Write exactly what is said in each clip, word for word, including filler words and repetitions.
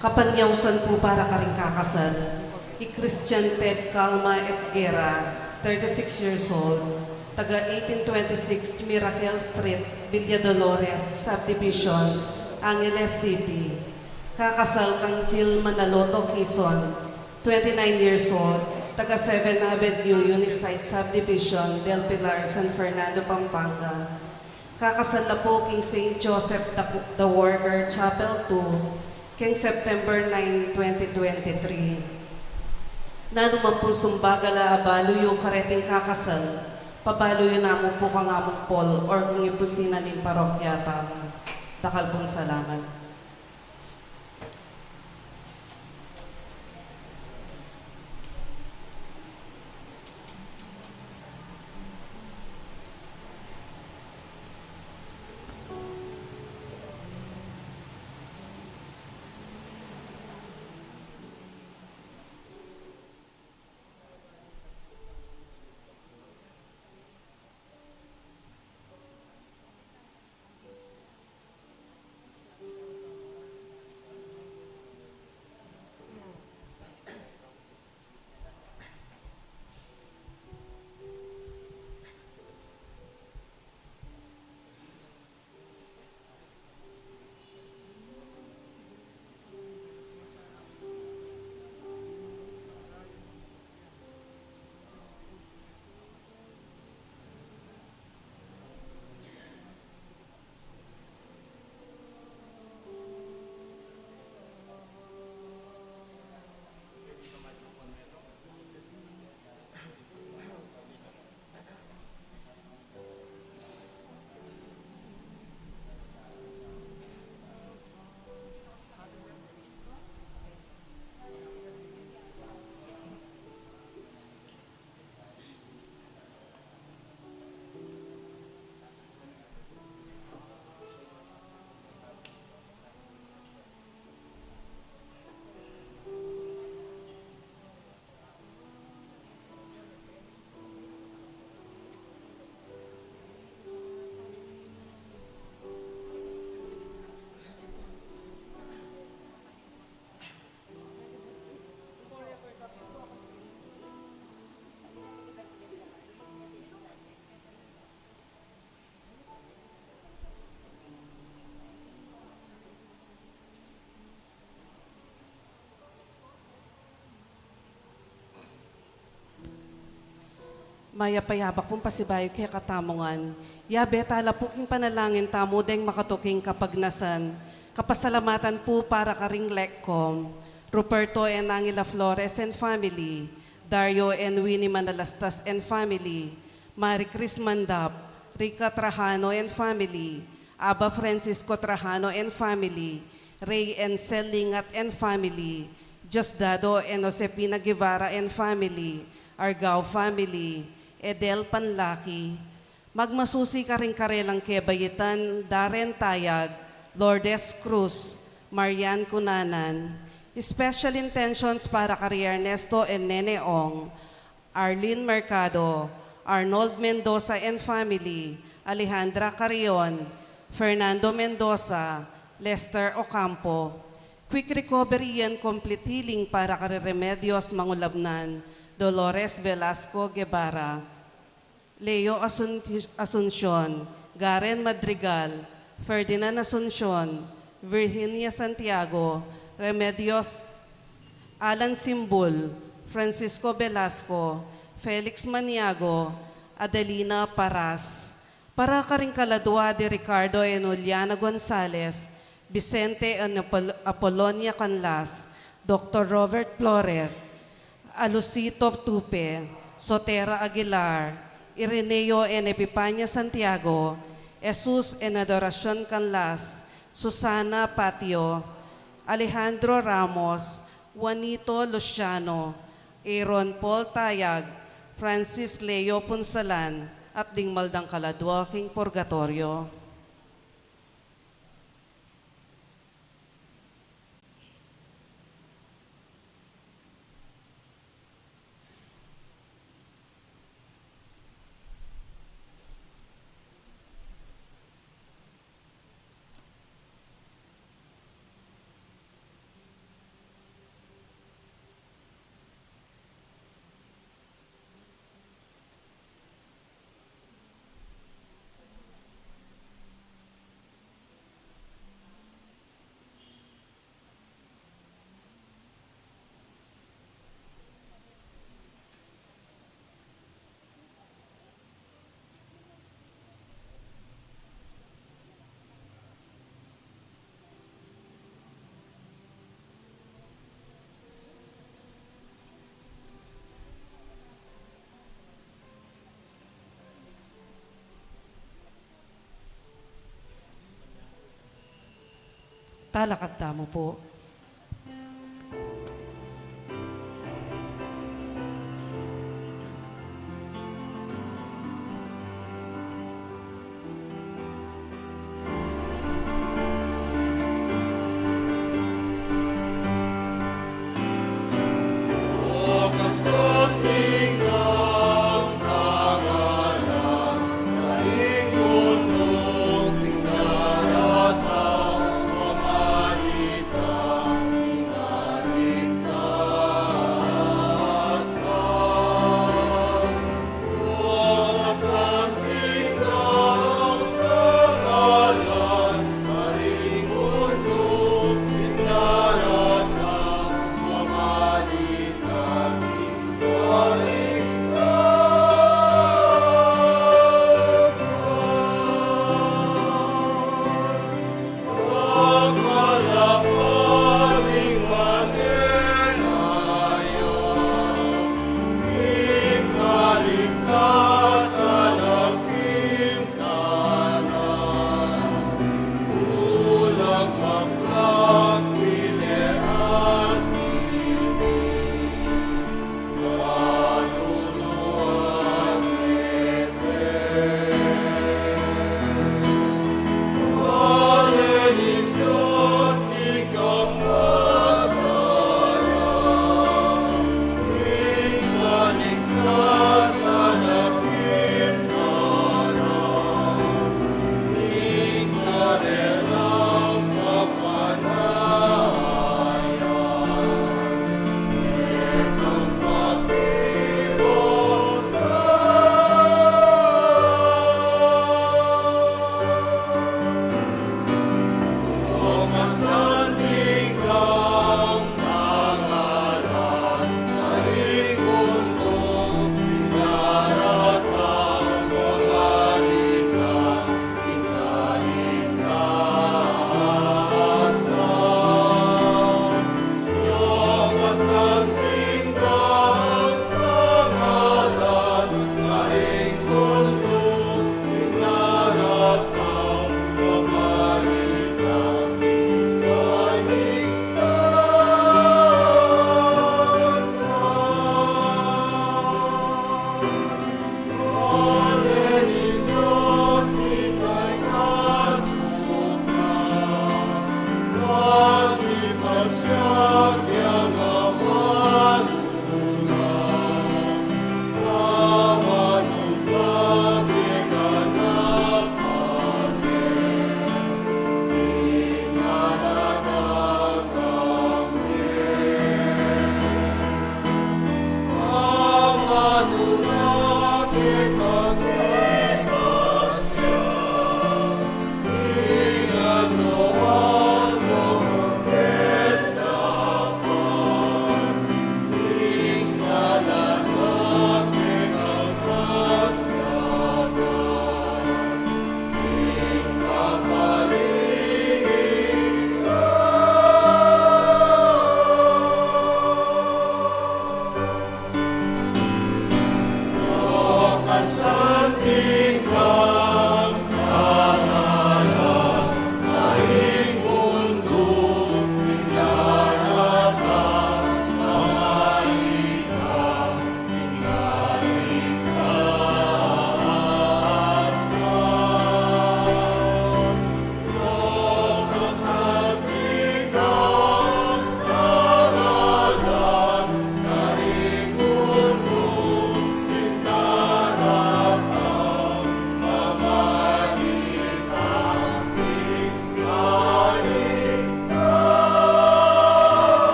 Kapanyausan pu para karing kakasal, i Christian Ted Calma Esguerra, thirty-six years old, taga eighteen twenty-six Miracle Street, Villa Dolores Subdivision, Angeles City. Kakasal kang Jill Manaloto Quizon, twenty-nine years old, taga Seventh Avenue Unisite Subdivision, Del Pilar, San Fernando, Pampanga. Kakasal na pu king Saint Joseph the, the Worker Chapel two, king September nine, twenty twenty-three. Nanu man pung sumbagal a abalu yu kareting kakasal, pabalu yu namu pu kang Among Paul or kung ibusina ning parokya tamu. Dakal pung salamat. Mayap a yabak pung pasibayu kekatamu ngan. Yabe tala pu king panalangin tamu deng makatuking kapagnasan. Kapasalamatan pu para karing Lecom, Ruperto and Angela Flores and family, Dario and Winnie Manalastas and family, Marie Chris Mandap, Rica Trajano and family, Aba Francisco Trajano and family, Ray and Sel Lingat and family, Diosdado and Josefina Guevara and family, Argao family, Edel Panlaki. Magmasusi karing karelang kebayitan, Darren Tayag, Lourdes Cruz, Marian Cunanan. Special intentions para kari Ernesto and Nene Ong, Arlene Mercado, Arnold Mendoza and family, Alejandra Carrion, Fernando Mendoza, Lester Ocampo. Quick recovery and complete healing para kari Remedios Mangulabnan, Dolores Velasco Guevara, Leo Asun-, Asuncion, Garen Madrigal, Ferdinand Asuncion, Virginia Santiago, Remedios Alan Simbul, Francisco Velasco, Felix Maniago, Adelina Paras. Para karing kaladua di Ricardo and Juliana Gonzalez, Vicente and Apol-, Apolonia Canlas, Doctor Robert Flores, Alucito Tupe, Sotera Aguilar, Ireneo and Epipania Santiago, Jesus and Adoracion Canlas, Susana Patio, Alejandro Ramos, Juanito Luciano, Aaron Paul Tayag, Francis Leo Punsalan, at ding maldang kaladua king purgatoryo. Talakad tamu pu.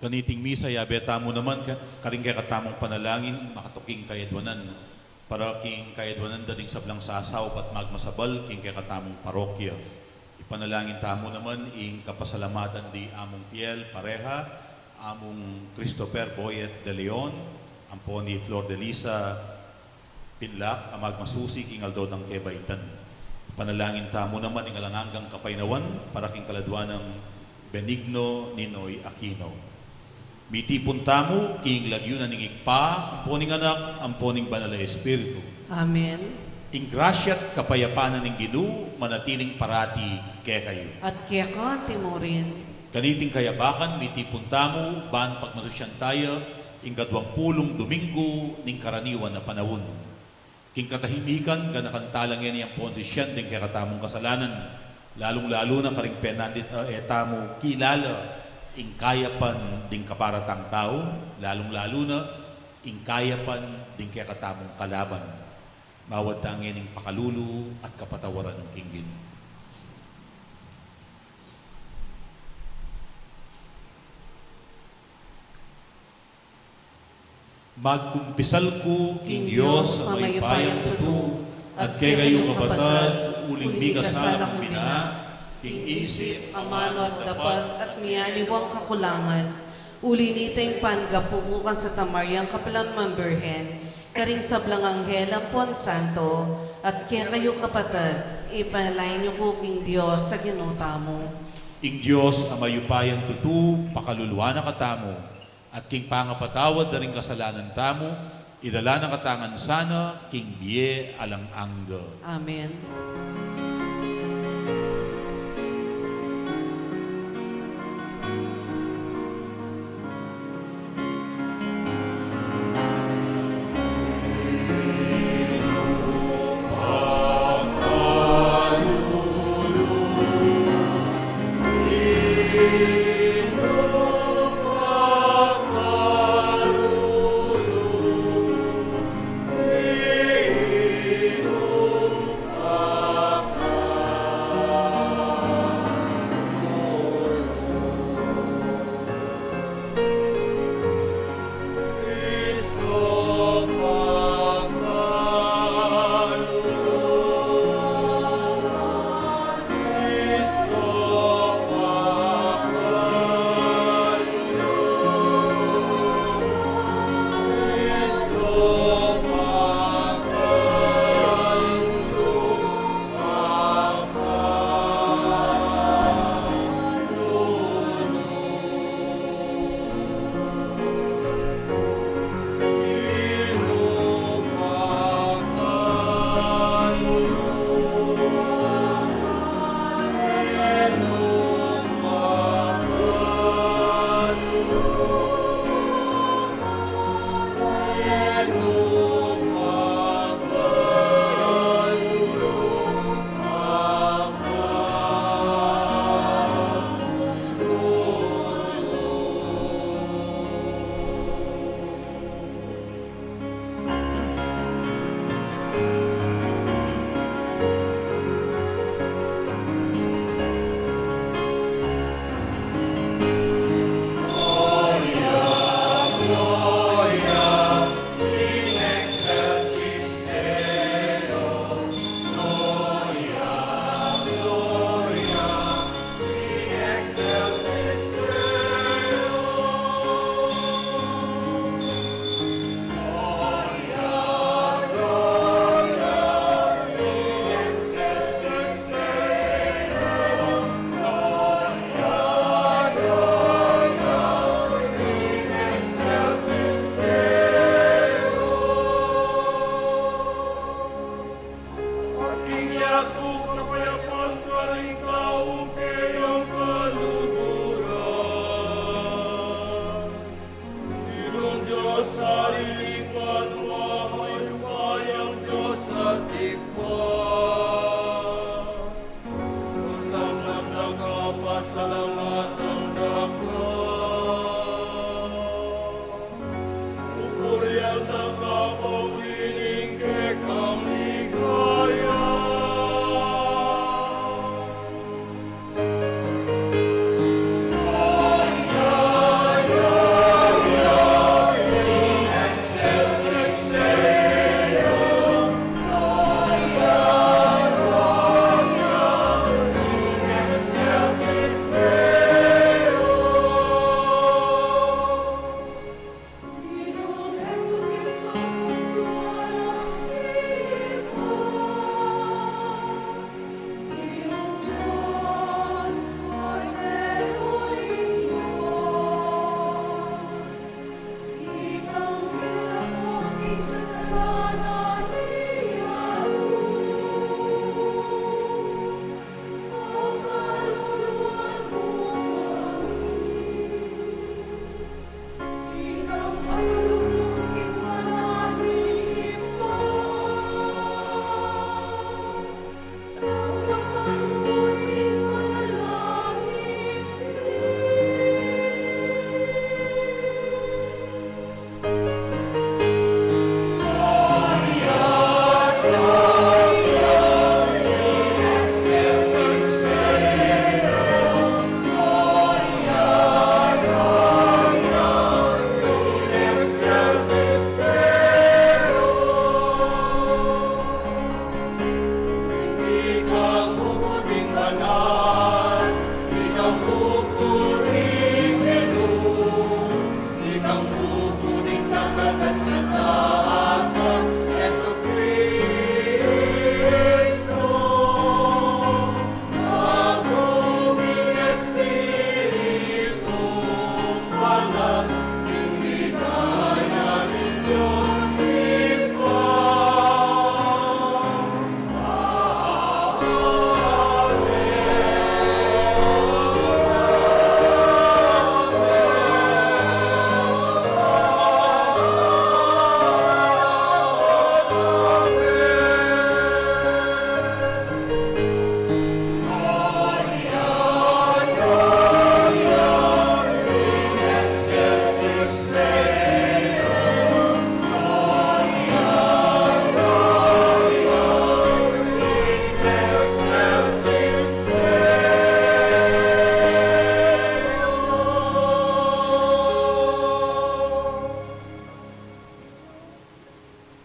Kaniting misa, yabe tamu naman ka-, karing kekatamung panalangin, makatuking kayadwanan. Para king kayadwanan da ding sablang sasaup at magmasabal king kekatamung parokya. Ipanalangin tamu naman ing kapasalamatan di Among Fiel Pareja, Among Christopher Boyet de Leon, ampo ni Flor de Lisa Pinlac, a magmasusi king aldo dang kebaitan. Ipanalangin tamu naman ing alang anggang kapaynawan para king kaladwa nang Benigno Ninoy Aquino. Mitipun tamu king lagyu na ning Ibpa, ampo ning Anak, ampo ning Banal a Espiritu. Amen. Ing grasya at kapayapan na ning Ginu manatiling parati kekayu. At keka antimurin. Kaniting kayabakan, mitipun tamu ban pagmasusyan taya ing kaduang pulung Domingo ning karaniwan a panaun. King katahimikan, ganakan tala ngeni ampon sisian ding kekatamung kasalanan, lalung-lalu na karing penandit a e tamu kilala ing kayapan ding kaparatang tau, lalung-lalu na ing kayapan ding kekatamung kalaban. Mawad ta ngening pakalulu at kapatawaran king Ginu. Magkumpisal ku king Dios a mayupayang tutu, at kekayu kapatad, uling mikasala kung bina, king isip, amanu at dapat, at miyaliwang kakulangan. Uli nita ing panggapu ku kang Santa Mariang kapilan man Birhen, karing sablang anghel ampon santo, at kekayu kapatad, ipalaya yu ku king Dios a Ginu tamu. Ing Dios a mayupayang tutu, pakaluluan na katamu, at king pangapatawad da ring kasalanan tamu, idala na katamu ngan sana king bie alang angga. Amen.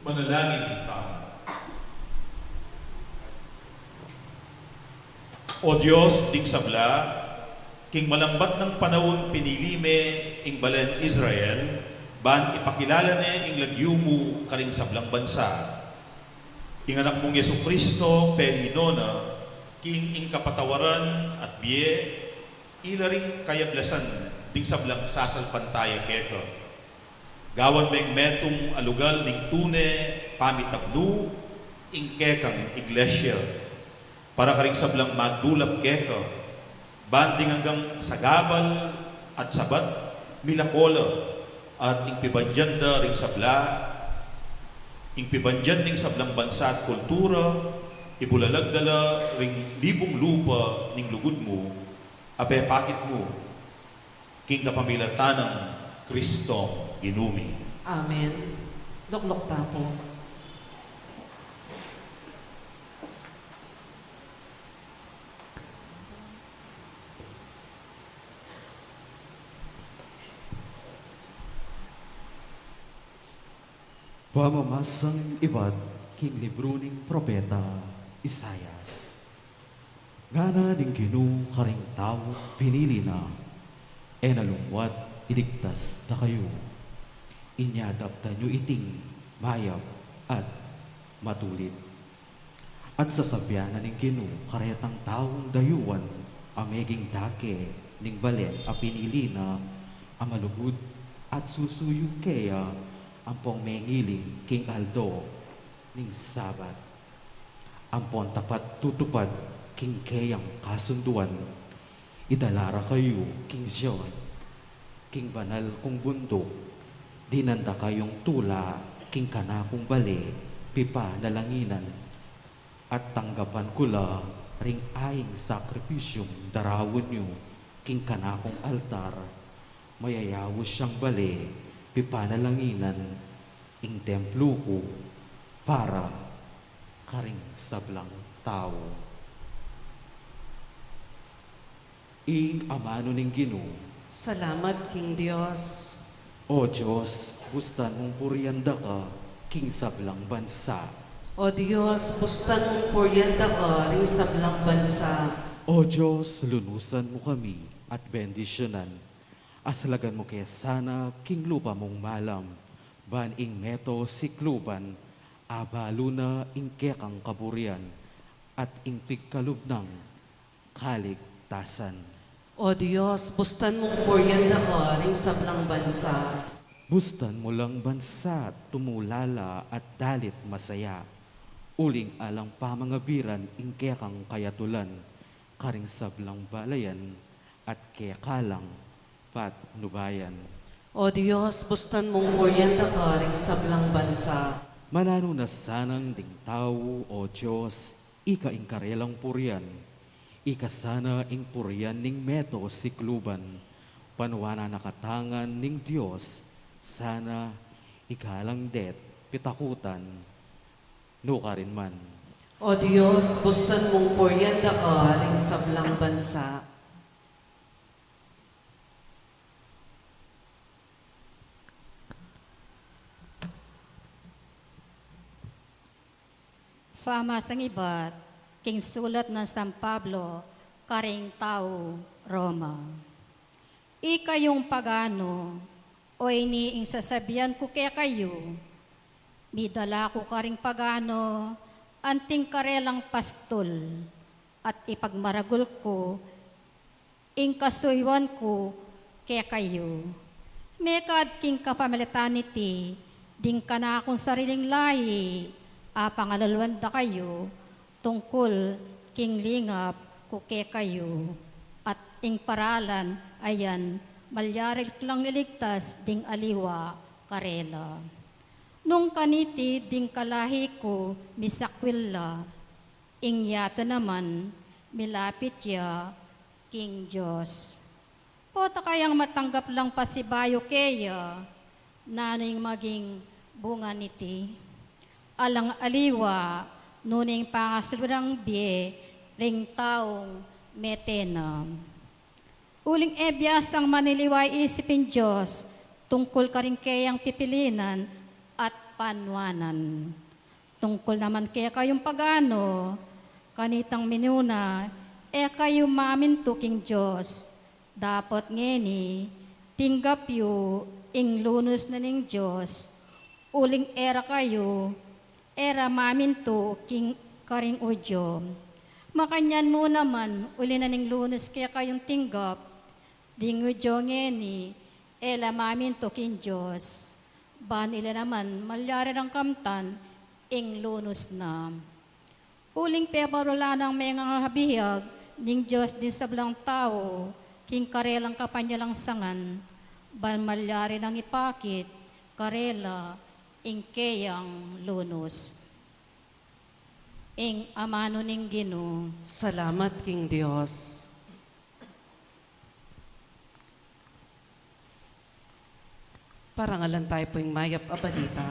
Manalangin tamu. O Dios, ding sabla, king malambat nang panaun pinili me ing balen Israel, ban ipakilala ne ing lagyu mu karing sablang bansa. Ing Anak mung Jesucristo, penido na, king ing kapatawaran at bie, ila ring kayablasan ding sablang sasalpantaya keka. Gawan meng metung a lugal ning tune pamitablu ing kekang iglesia. Para karing sablang magdulap keka, ban ding anggang sagabal at sabat milako la, at ing pibandian da ring sabla, ing pibandian ding sablang bansa at kultura, ibulalag da la ring libung lupa ning lugud mu, a pepakit mu, king kapamilatan nang Kristong Ginu mi. Amen. Lukluk ta pu. Pamamasang ibat king libru ning propeta Isaias. Ngana ning Ginu karing taung pinili na, e na lungwat, iligtas da kayu. Inya daptan yu iting mayap at matulid. At sasabian na ning Ginu karetang taung dayuan a meging dake ning balen a pinili na a malugud at susuyu keya ampong mengiling king aldo ning Sabat, ampon tapat tutupad king keyang kasunduan. Idala ra kayu king Zion, king banal kung bunduk, dinan da kayung tula king kanakung bale pipanalanginan, at tanggapan ku la ring aing sakripisyung daraun yu king kanakung altar. Mayayaus yang bale pipanalanginan, ing templu ku para karing sablang tau. Ing amanu ning Ginu. Salamat king Dios. O Dios, bustan mung purian da ka king sablang bansa. O Dios, bustan mung purian da ka ring sablang bansa. O Dios, lunusan mu kami at bendisyunan. Aslagan mu ke sana king lupa mung malam, ban ing meto sikluban, abalu na ing kekang kaburian, at ing pigkalub nang kaligtasan. O Dios, bustan mung purian da ka ring sablang bansa. Bustan mu lang bansa, tumulala at dalit masaya. Uling alang pamangabiran ing kekang kayatulan, karing sablang balayan at keka lang patnubayan. O Dios, bustan mung purian da ka ring sablang bansa. Mananu na sanang ding tau, O Dios, ika ing karelang purian, ika sana ing purian ning meto sikluban, panuanan na katangan ning Dios, sana ika lang det pitakutan, nukarin man. O Dios, bustan mung purian da ka ring sablang bansa. Pamasang ibat king sulat nang San Pablo karing tau Roma. Ikayung pagano, o ini ing sasabian ku kekayu, midala ku karing pagano anting karelang pastul, at ipagmaragul ku ing kasuyuan ku kekayu. Mekad king kapamilatan niti, ding kanakung sariling lahi, apangalualuan da kayu tungkul king lingap ku kekayu, at ing paralan a yan malyari lang iligtas ding aliwa karela. Nung kaniti ding kalahi ku misakwil la, ing yatu naman milapit ya king Dios. Pota kayang matanggap lang pasibayu keya, nanu ing maging bunga niti? Alang aliwa, nune ing pangasalu nang bie ring taung mete na. Uling e biasang maniliwa isip ing Dios tungkul karing keyang pipilinan at panuanan. Tungkul naman kekayung pagano, kanitang minuna, e kayu mamintu king Dios. Dapot ngeni, tinggap yu ing lunus na ning Dios, uling e ra kayu, e ra mamintu king karing Judio. Makanyan mu naman, uli na ning lunus kekayung tinggap, ding Judio ngeni, e la mamintu king Dios, ban ila naman malyari rang kamtan ing lunus na. Uling peparulan nang mengahabihag ning Dios ding sablang tau, king karelang kapanyalang sangan, ban malyari nang ipakit karela ing keyang lunus. Ing amanu ning Ginu. Salamat king Dios. Parangalan tayu pu ing mayap a balita.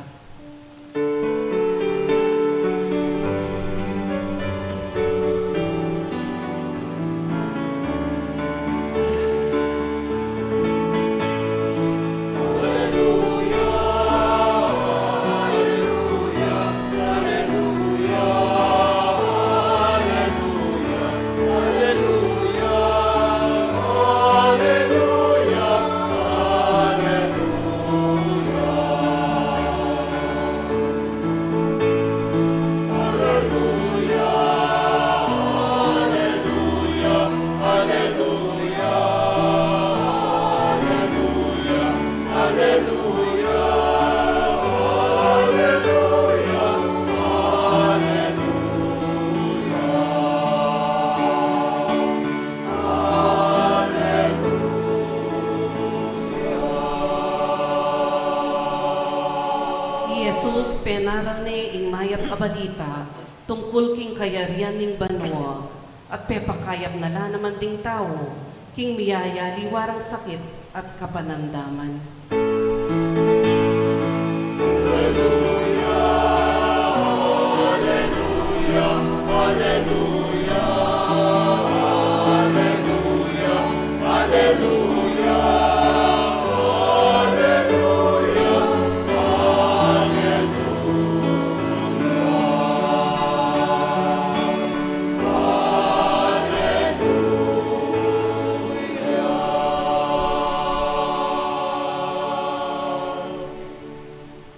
I Jesus, penaral ne ing mayap a balita tungkul king kayarian ning banua, at pepakayap na la naman ding tau king miyayaliwa rang sakit at kapanamdaman.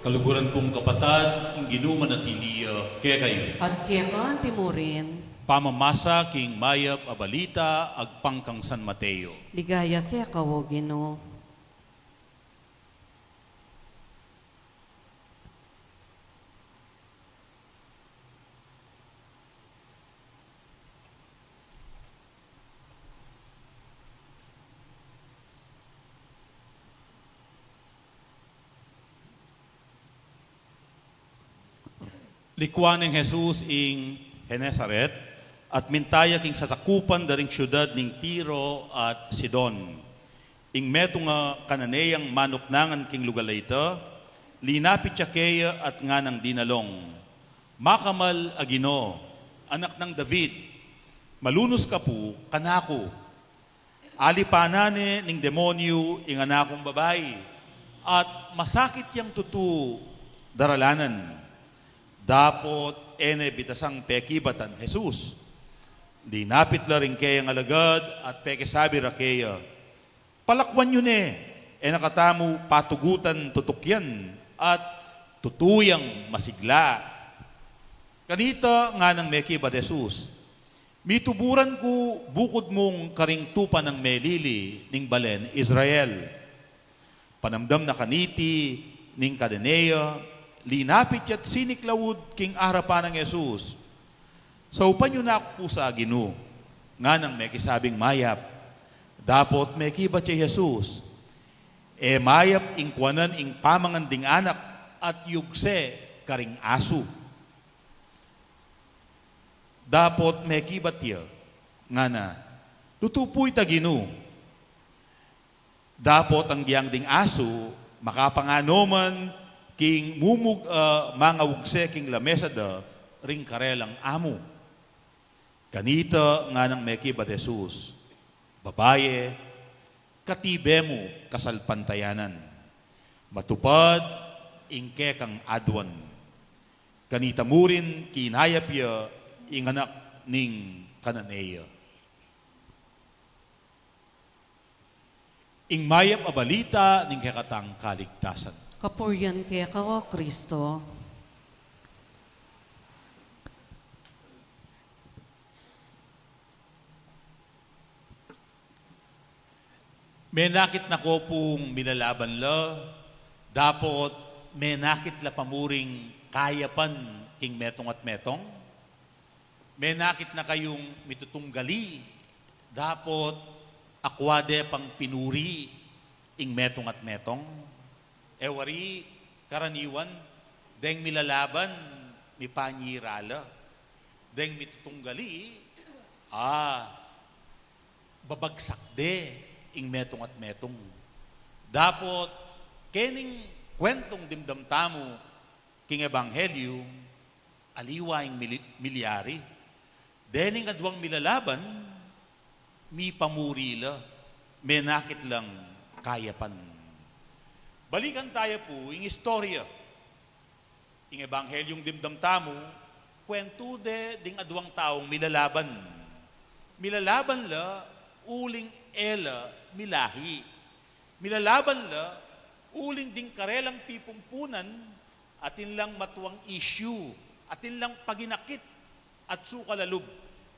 Kaluguran kung kapatad, ing Ginu manatili ya kekayu. At keka anti murin. Pamamasa king mayap a balita agpang kang San Mateo. Ligaya keka, O Ginu. Likuan neng Jesus ing Genesaret, at minta ya king sasakupan da ring siudad ning Tiro at Sidon. Ing metung a Cananeang manuknangan king lugal a ita, linapit ya keya at nganang dinalong, "Makamal a Ginu, Anak nang David, malunus ka pu kanaku. Alipanan ne ning demonyu ing anakung babai, at masakit yang tutu daralanan." Dapot e ne bitasang pekibatan Jesus, linapit la ring keyang alagad at pekisabi ra keya, "Palakuan yu ne, e na katamu patugutan tutukian, at tutu yang masigla." Kanita nganang mekibat Jesus, "Mituburan ku bukud mung karing tupa nang melili ning balen Israel." Panamdam na kaniti ning Cananea, linapit ya't siniklaud king arapan nang Jesus. "Saupan yu na ku pu sa, Ginu," nganang mekisabing mayap. Dapot mekibat ya i Jesus, "E mayap ing kuanan ing pamangan ding anak at yugse karing asu." Dapot mekibat ya, ngana, "Tutu pu ita, Ginu." Dapot agyang ding asu makapanganu man king mumug-, ah, mangayugse king lamesa da ring karelang amu. Kanita nganang mekibat Jesus, "Babaye, katibe mu kasalpantayanan. Matupad ing kekang aduan. Kanita mu rin kinayap ya ing anak ning Cananea. Ing mayap a balita ning kekatang kaligtasan. Kapurian keka, O Kristo. Menakit na ko pung milalaban la, dapot menakit la pa mu ring kayapan king metung at metung. Menakit na kayung mitutunggali, dapot akwa de pang pinuri ing metung at metung. E wari, karaniwan, deng milalaban, mipanyira la. Deng mitutunggali, a, babagsak de ing metung at metung. Dapot, kening kwentung dimdam tamu king Ebanghelyo, aliwa ing mili-, milyari. Dening aduang milalaban, mipamuri la, menakit lang kayapan. Balikan taya pu ing istorya. Ing Ebanghelyung dimdam tamu, kwentu de ding aduang taung milalaban. Milalaban la uling e la milahi. Milalaban la uling ding karelang pipumpunan, atin lang matuang issue, atin lang paginakit, atsu kalalub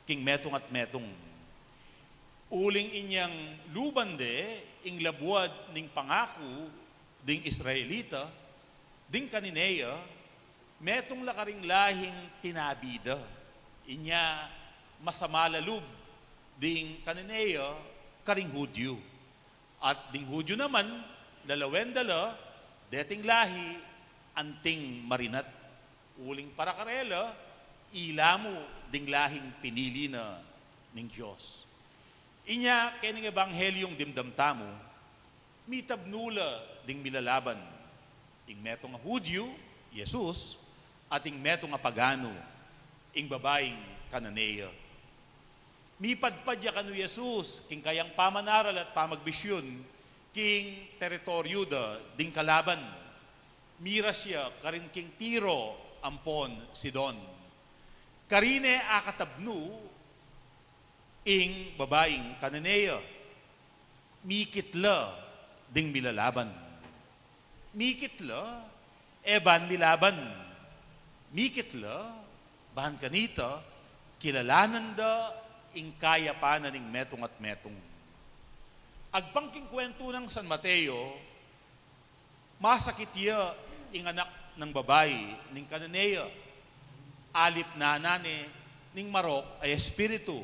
king metung at metung. Uling inyang luban de ing labuad ning pangaku ding Israelita, ding Cananea, metung la karing lahing tinabi da. Inya masama la lub ding Cananea karing Hudyu. At ding Hudyu naman, lalawen da la deting lahi anting marinat. Uling para karela, ila mu ding lahing pinili na ning Dios. Inya, kening Ebanghelyung dimdam tamu, mitabnu la ding milalaban, ing metung a Hudyu, Jesus, at ing metung a paganu, ing babaing Cananea. Mipadpad ya kanu Jesus king kayang pamanaral at pamagbisyun king teritoryu da ding kalaban. Miras ya karin king Tiro ampon Sidon. Karine akatabnu ing babaing Cananea. Mikit la ding milalaban. Mikit la, e ban milaban. Mikit la, ban kanita, kilalanan da ing kayapan na ning metung at metung. Agpang king kwentu nang San Mateo, masakit ya ing anak nang babai ning Cananea, alip nana ne ning marok a espiritu,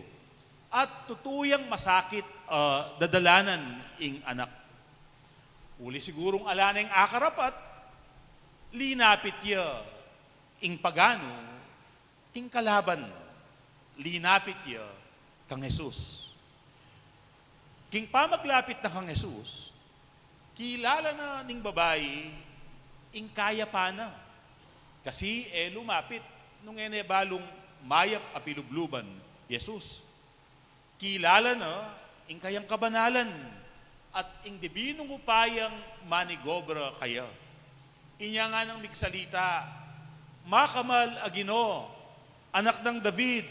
at tutu yang masakit a dadalanan ing anak. Uli sigurung ala neng akarapat, linapit ya ing paganu king kalaban, linapit ya kang Jesus. King pamaglapit na kang Jesus, kilala na ning babai ing kayapan na, kasi e lumapit nung e ne balung mayap a pilubluban Jesus. Kilala na ing kayang kabanalan at ing dibinung upayang manigobra kaya. Inya nganang migsalita, "Makamal a Ginu, Anak nang David,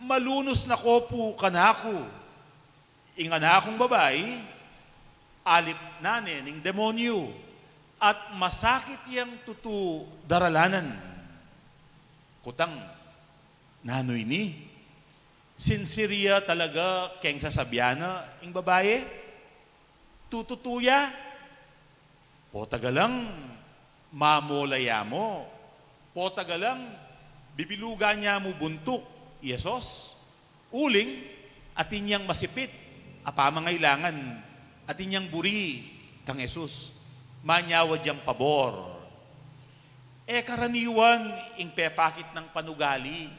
malunus na ko pu kanaku. Ing anakung babai, alip na ne ning demonyu, at masakit yang tutu daralanan." Kutang, nanu ini? Sincere ya talaga keng sasabian na ing babai? Tututu ya? Potagalang mamolaya mu, potagalang bibilugan ya mu buntuk i Jesus? Uling atin yang masipit a pamangailangan, atin yang buri kang Jesus, manyawad yang pabor. E karaniwan ing pepakit nang panugali,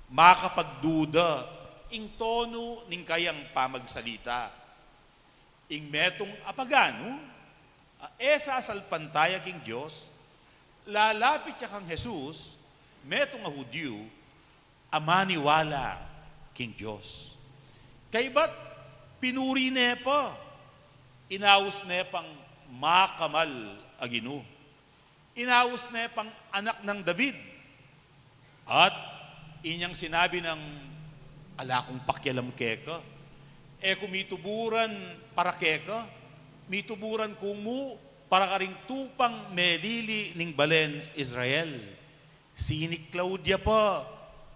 makapagduda ing tonu ning kayang pamagsalita. Ing metung a paganu a e sasalpantaya king Dios, lalapit ya kang Jesus, metung a Hudyu, a maniwala king Dios. Kaybat pinuri ne pa, inaus ne pang makamal a Ginu. Inaus ne pang anak nang David. At inyang sinabi nang, "Ala kung pakialam keka. E ku mituburan para keka, mituburan ku mu para karing tupang melili ning balen Israel." Siniklaud ya pa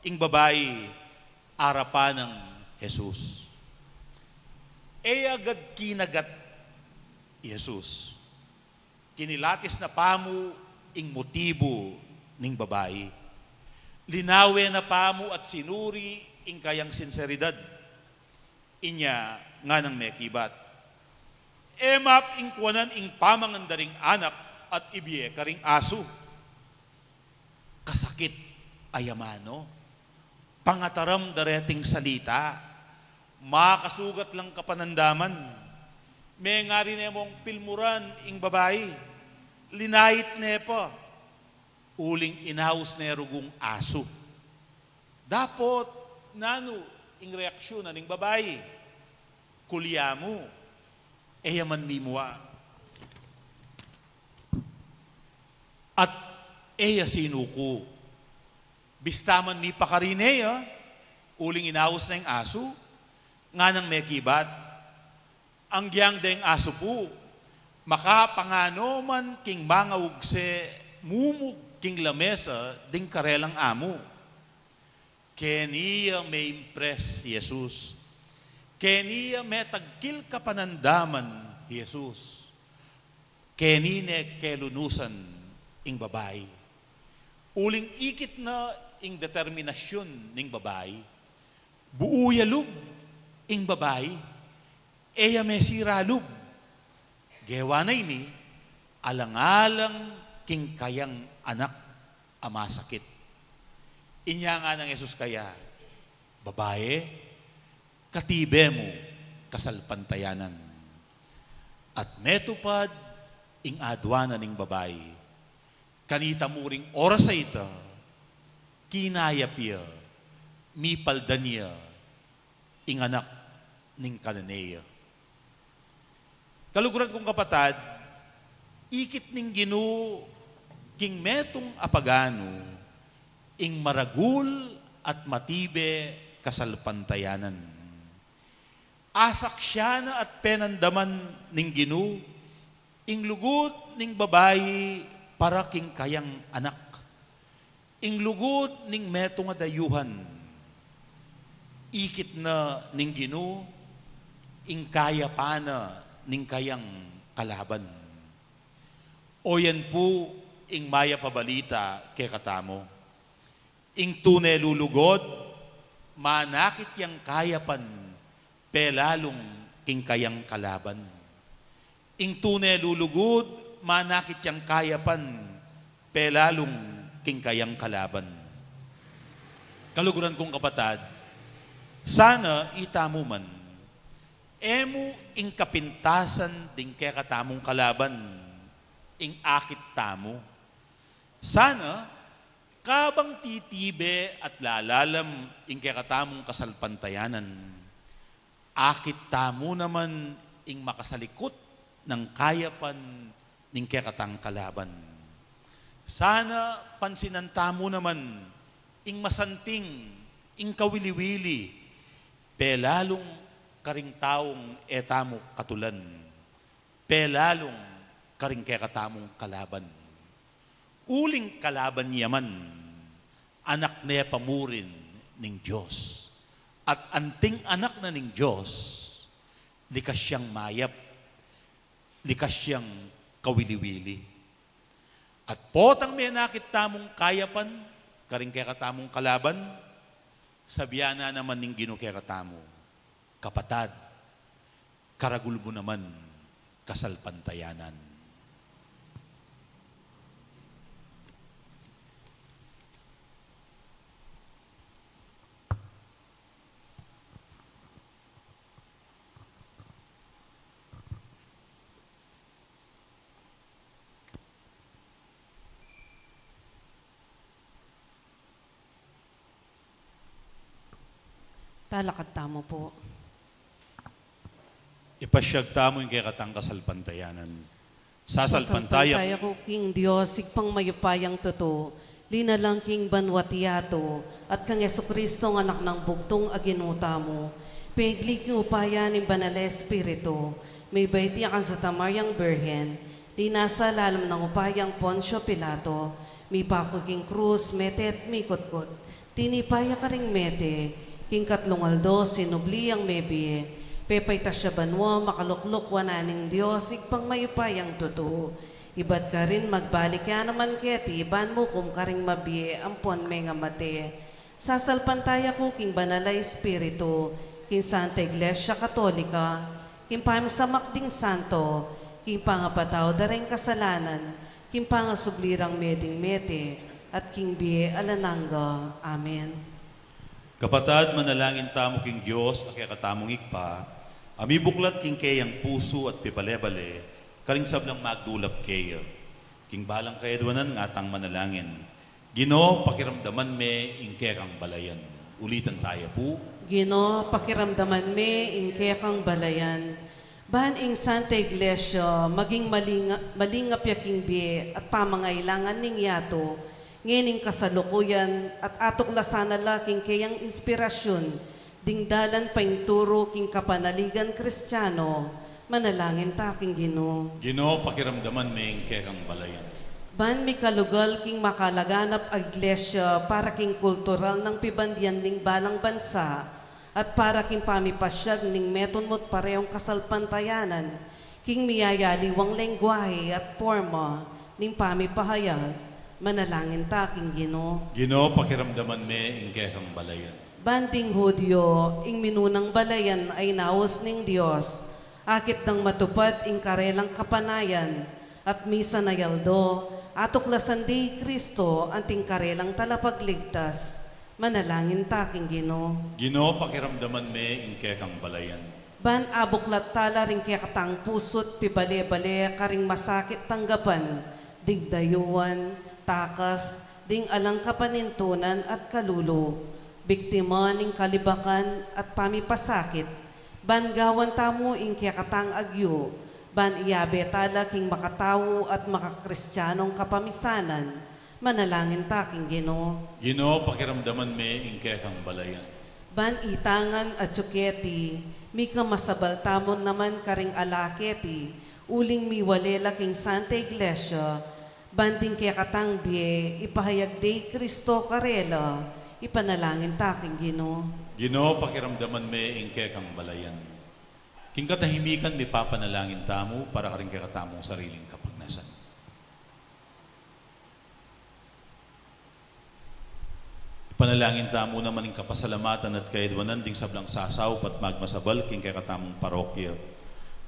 ing babai arapan nang Jesus. E agad kinagat i Jesus. Kinilatis na pamu ing motibu ning babai. Linawe na pamu at sinuri ing kayang sinseridad. Inya nganang mekibat, "E map ing kuanan ing pamangan da ring anak at ibie karing asu." Kasakit a yamano. Pangataram da reting salita, makasugat lang kapanandaman. Mengari ne mung pilmuran ing babai, linait ne pa, uling inaus ne rugung asu. Dapot nanu ing reaksyun na ning babai? Kulya mu, e ya man mimua. At e ya sinuku. Bista man mipakari ne ya, uling inaus na ing asu, nganang mekibat, "Agyang deng asu pu, makapangano man king mangaugse, mumug king lamesa ding karelang amu." Keni ya me-impress i Jesus. Keni ya metagkil kapanandaman i Jesus. Keni ne kelunusan ing babai. Uling ikit na ing determinasyun ning babai. Buu ya lub ing babai. E ya mesira lub. Gewa na ini, alang-alang king kayang anak a masakit. Inya nganang Jesus kaya, "Babai, katibe mu kasalpantayanan." At metupad ing adwan na ning babai. Kanita mu ring oras a ita, kinayap ya, mipaldan ya ing anak ning kanan ne ya. Kaluguran kung kapatad, ikit ning Ginu king metung a paganu ing maragul at matibe kasalpantayanan. Asaksian na at penandaman ning Ginu ing lugud ning babai para king kayang anak. Ing lugud ning metung a dayuhan, ikit na ning Ginu ing kayapan na ning kayang kalaban. O yan pu ing mayap a balita kekatamu. Ing tune lulugud, manakit yang kayapan, pelalung king kayang kalaban. Ing tune lulugud, manakit yang kayapan, pelalung king kayang kalaban. Kaluguran kung kapatad, sana itamu man, e mu ing kapintasan ding kekatamung kalaban, ing akit tamu. Sana, kabang titibe at lalalam ing kekatamung kasalpantayanan, akit tamu naman ing makasalikut nang kayapan ning kekatang kalaban. Sana pansinan tamu naman ing masanting, ing kawili-wili, pelalung karing taung e tamu katulan, pelalung karing kekatamung kalaban. Uling kalaban ya man, anak ne pa murin ning Dios. At anting anak na ning Dios, likas yang mayap, likas yang kawili-wili. At potang menakit tamung kayapan karing kekatamung kalaban, sabian na naman ning Ginu kekatamu, "Kapatad, karagul mu naman kasalpantayanan." Talakad tamu pu. Ipasyag tamu ing kekatang kasalpantayanan. Sasalpantaya ku king Dios, Ibpang mayupayang tutu, linalang king banua't yatu, at kang Jesucristo, Anak nang bugtung a Ginu tamu, pigli king upaya ning Banal a Espiritu, mibait ya kang Santa Mariang Birhen, linasa lalam nang upayang Poncio Pilato, mipaku king krus, mete at mikutkut, tinipa ya karing mete, king katlung aldo sinubli yang mebie, pepaitas ya banua, makalukluk wanan ning Dios, Ibpang mayupayang tutu. Ibat karin magbalik ya naman keti, ban mukum karing mabie ampon mengamate. Sasalpantaya ku king Banal a Espiritu, king Santa Iglesia Katolika, king pamisamak ding santo, king pangapatawad da ring kasalanan, king pangasubli rang mie ding mete, at king bie alang angga. Amen. Kapatad, manalangin tamu king Dios a kekatamung Ibpa, a mibuklat king keyang pusu at pibale-bale karing sablang magdulap keya. King balang kaedwanan ngatang manalangin. Ginu, pakiramdaman me ing kekang balayan. Ulitan taya pu. Ginu, pakiramdaman me ing kekang balayan. Ban ing Santa Iglesia maging malinga-, malingap ya king bie at pamangailangan ning yatu, ngening kasalukuyan at atuklasan na la king keyang inspirasyun, ding dalan painturu king kapanaligan Kristiano, manalangin ta king Ginu. Ginu, pakiramdaman me ing kekang balayan. Ban mikalugal king makalaganap a iglesia para king kultural nang pibandian ning balang bansa, at para king pamipasyag ning metunmut parehong kasalpantayanan, king miyayaliwang lengguahe at porma ning pamipahayag, manalangin ta king Ginu. Ginu, pakiramdaman me ing kekang balayan. Ban ding Judio, ing minunang balayan a inaus ning Dios, akit dang matupad ing karelang kapanayan, at misan a aldo, atuklasan de i Kristo anting karelang talapagligtas, manalangin ta king Ginu. Ginu, pakiramdaman me ing kekang balayan. Ban abuklat tala ring kekatang pusu't pibale-bale karing masakit tanggapan, ding dayuan, takas, ding alang kapanintunan at kalulu, biktima ning kalibakan at pamipasakit, ban gawan tamu ing kekatang agyu, ban iabe tala king makatau at makakristianong kapamisanan, manalangin ta king Ginu. Ginu, pakiramdaman me ing kekang balayan. Ban itangan atyu keti, mika masabal tamu naman karing ala keti, uling miwale la king Santa Iglesia, ban ding kekatang bie, ipahayag de i Kristo karela, ipanalangin ta king Ginu. Ginu, pakiramdaman me ing kekang balayan. King katahimikan mipapanalangin tamu para karing kekatamung sariling kapagnasan. Ipanalangin tamu naman ing kapasalamatan at kaedwanan ding sablang sasaup at magmasabal king kekatamung parokya.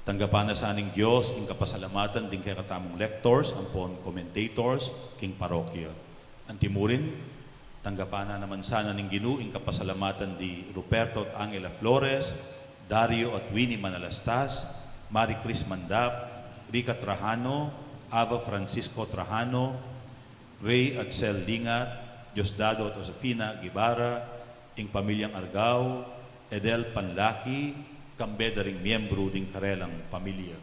Tanggapan na sa ning Dios ing kapasalamatan ding kekatamung lectors ampon commentators king parokya. Antimurin, tanggapan na naman sana ning Ginu ing kapasalamatan di Ruperto at Angela Flores, Dario at Winnie Manalastas, Marie Chris Mandap, Rica Trajano, Ava Francisco Trajano, Ray at Sel Lingat, Diosdado at Josefina Guevara, ing pamilyang Argao, Edel Panlaki, kambe da ring miyembru ding karelang pamilya.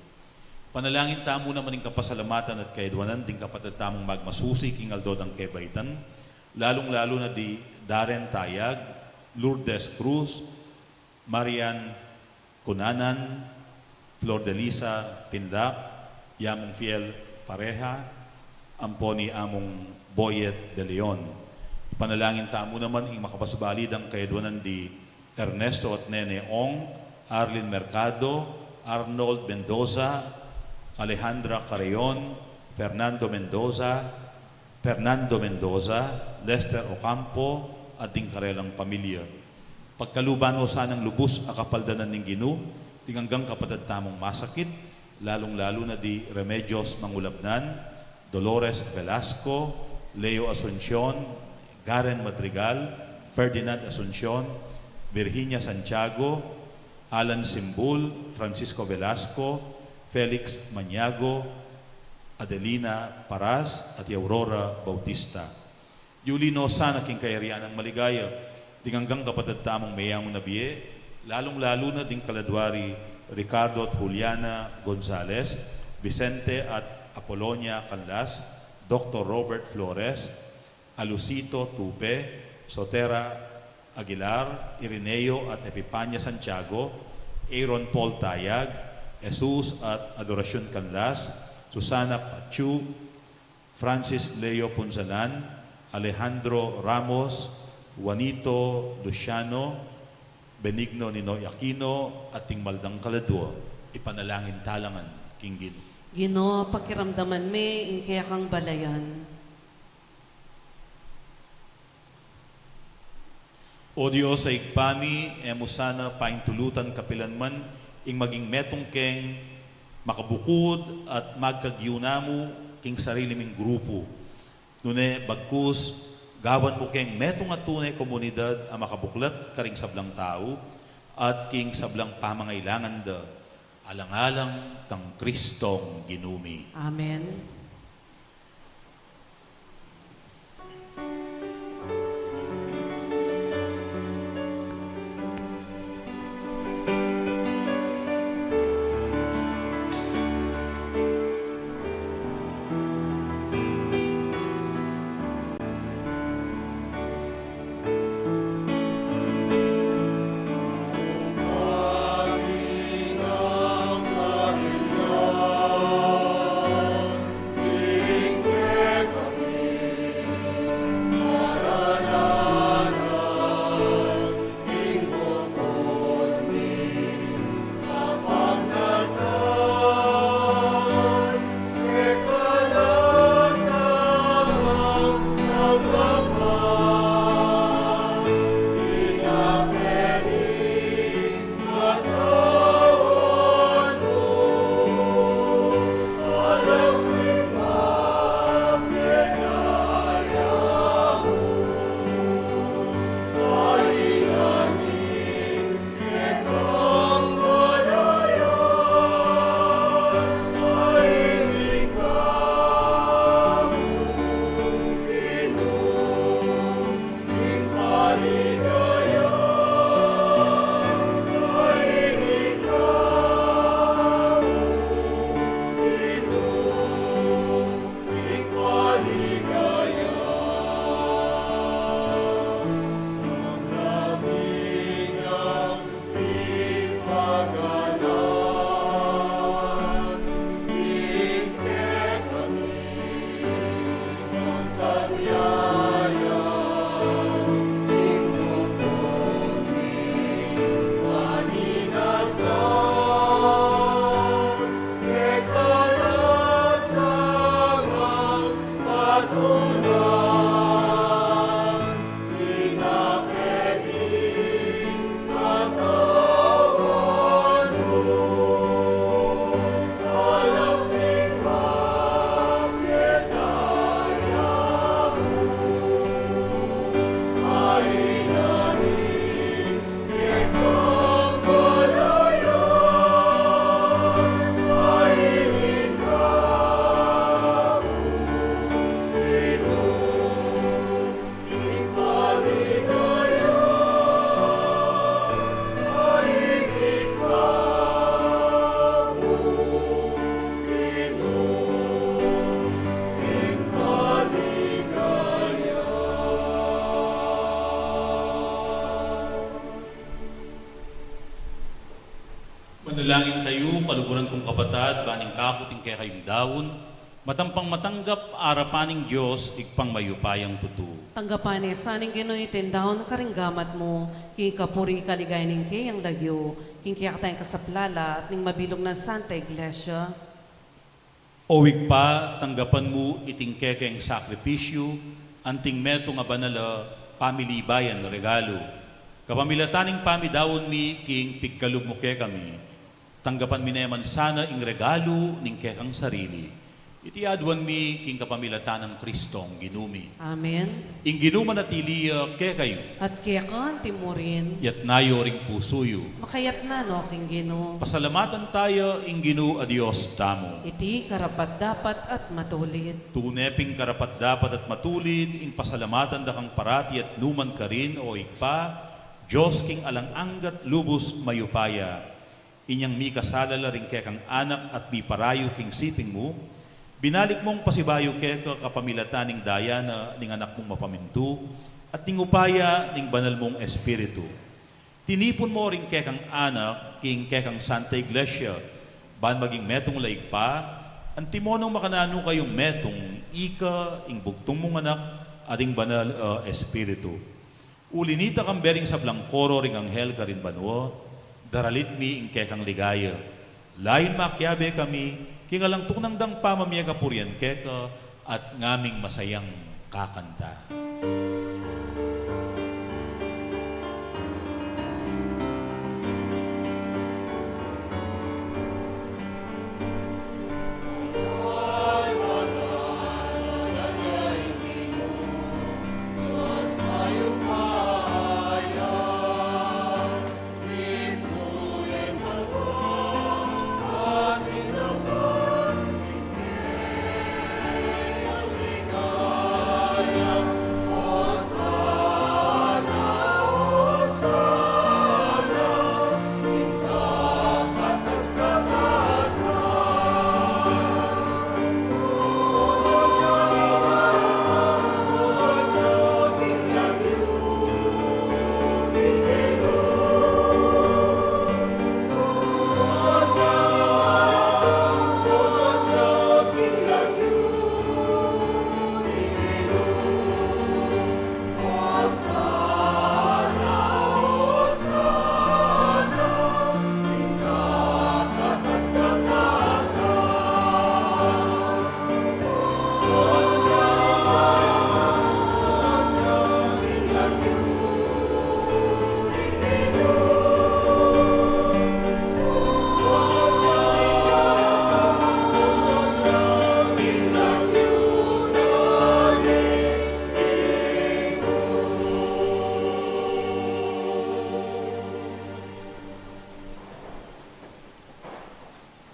Panalangin tamu naman ing kapasalamatan at kaedwanan ding kapatad tamung magmasusi king aldo dang kebaitan, lalung-lalu na di Darren Tayag, Lourdes Cruz, Marian Cunanan, Flor de Lisa Pinlac, Yamung Fiel Pareja, ampon i Amung Boyet de Leon. Ipanalangin tamu naman ing makapasubali dang kaedwanan di Ernesto at Nene Ong, Arlene Mercado, Arnold Mendoza, Alejandra Carreon, Fernando Mendoza, Fernando Mendoza, Lester Ocampo, at ding karelang pamilya. Pagkaluban no sanang lubus a kapaldanan ning Ginu ding anggang kapatad tamung masakit, lalung-lalu na di Remedios Mangulabnan, Dolores Velasco, Leo Asuncion, Garen Madrigal, Ferdinand Asuncion, Virginia Santiago, Alan Simbul, Francisco Velasco, Felix Maniago, Adelina Paras, at i Aurora Bautista. Yuli no sana king kayarian nang maligaya ding anggang kapatad tamung meyangu na bie, lalung-lalu na ding kaladwa ri Ricardo at Juliana Gonzalez, Vicente at Apolonia Canlas, Doktor Robert Flores, Alucito Tupe, Sotera Aguilar, Ireneo at Epipania Santiago, Aaron Paul Tayag, Jesus at Adoracion Canlas, Susana Pachu, Francis Leo Punzalan, Alejandro Ramos, Juanito Luciano, Benigno Ninoy Aquino, at ding mal dang kaladua. Ipanalangin ta la ngan king Ginu. Ginu, pakiramdaman me ing kekang balayan. O Dios a Ibpa mi, e mu sana paintulutan kapilan man ing maging metung keng makabukud at magkagyuna mu king sarili ming grupu. Nune bagkus, gawan mu keng metung a tune komunidad a makabuklat karing sablang tau at king sablang pamangailangan da. Alang-alang kang Kristong Ginu mi. Amen. Manalangin kayu, kaluguran kung kapatad, ban ing kaku at ing kekayung daun, matampang matanggap arapan ning Dios, Ibpang mayupayang tutu. Tanggapan na sa ning Ginu iting daun karing gamat mu, king kapurian at kaligayan ning keyang lagyu, king kekatang kasaplalan, at ning mabilug nang Santa Iglesia. O Ibpa, tanggapan mu iting kekeng sakripisyu, anting metung a banal a pamilibayan regalu. Kapamilatan ning pamidaun mi king pigkalub mu kekami, tanggapan mi ne man sana ing regalu ning kekang sarili. Iti aduan mi king kapamilatan nang Kristong Ginu mi. Amen. Ing Ginu manatili ya kekayu. At keka anti murin. Yatna yu ring pusu yu. Makayatna no king Ginu. Pasalamatan taya ing Ginu a Dios tamu. Iti karapat-dapat at matulid. Tune pin karapat-dapat at matulid ing pasalamatan da kang parati at nukarin man, O Ibpa, Dios king alang angga at lubus mayupaya. Inyang mikasala la ring kekang anak at miparayu king siping mu, Binalik mung pasibayu keka kapamilatan ning daya na ning Anak mung mapamintu at ning upaya ning Banal mung Espiritu. Tinipun mo ring kekang anak king kekang Santa Iglesia, ban maging metung la Ibpa, antimo nung makananu kayung metung, ika ing bugtung mung Anak at ing Banal a Espiritu. Uli nita, kambe ring sablang koro ring anghel karin banua, daralit mi ing kekang ligaya. Lain makiabe kami king alang tuknang dang pamamie kapurian keka at ngaming masayang kakanta.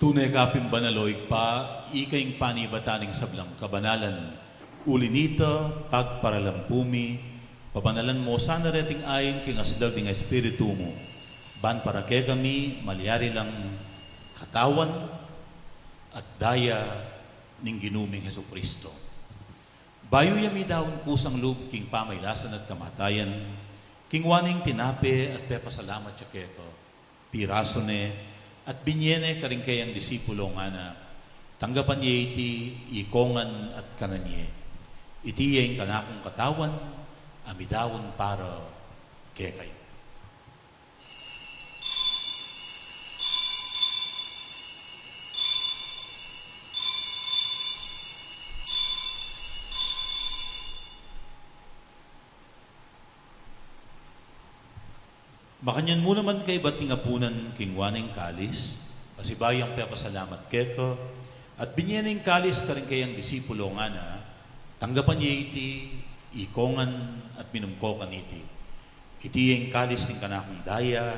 Tune ka pin banal, o Ibpa, ika ing panibatan ning sablang kabanalan. Uli nita, pagparalampu mi, pabanalan mo sana reting ain king aslag ning Espiritu mu, ban para kekami malyari lang katawan at daya ning Ginu ming Jesucristo. Bayu ya midaun kusang lub king pamailasan at kamatayan, kingwa ne ing tinape at pepasalamat ya keka, pirasu ne at binie ne karing keyang disipulo, ngana: Tanggapan ye iti ikongan at kanan ye. Iti ya ing kanakung katawan a midaun para kekayu. Makanyan mu naman kaybat ning apunan, kingwa ne ing kalis, pasibayu yang pepasalamat keka, at binie ne ing kalis karing keyang disipulo, ngana: Tanggapan ye iti ikongan at minum ko kaniti. Iti ya ing kalis ning kanakung daya,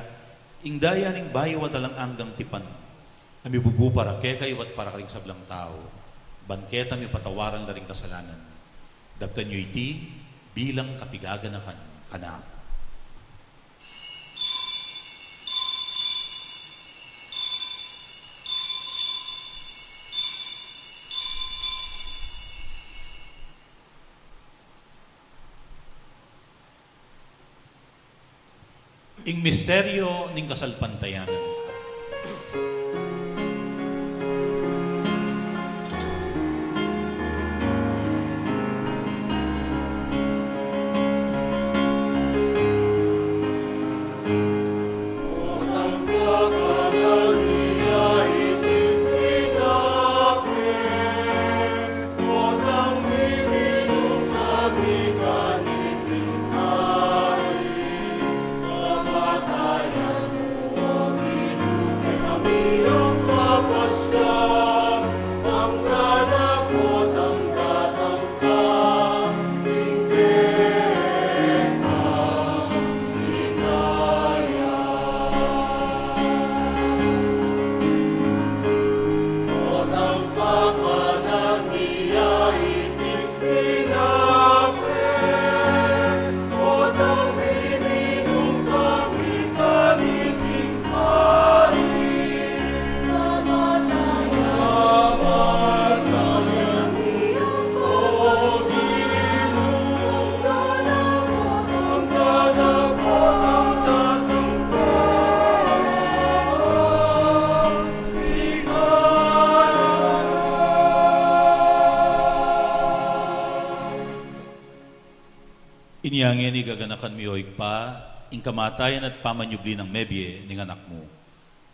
ing daya ning bayu at alang anggang tipan, a mibubu para kekayu at para karing sablang tau, ban keta mipatawaran la ring kasalanan. Daptan yu iti bilang kapigaganakan kanaku. Ing misteryo ning kasalpantayanan. Inya ngeni gaganakan mi, o Ibpa, ing kamatayan at pamanyubli nang mebie ning Anak mu.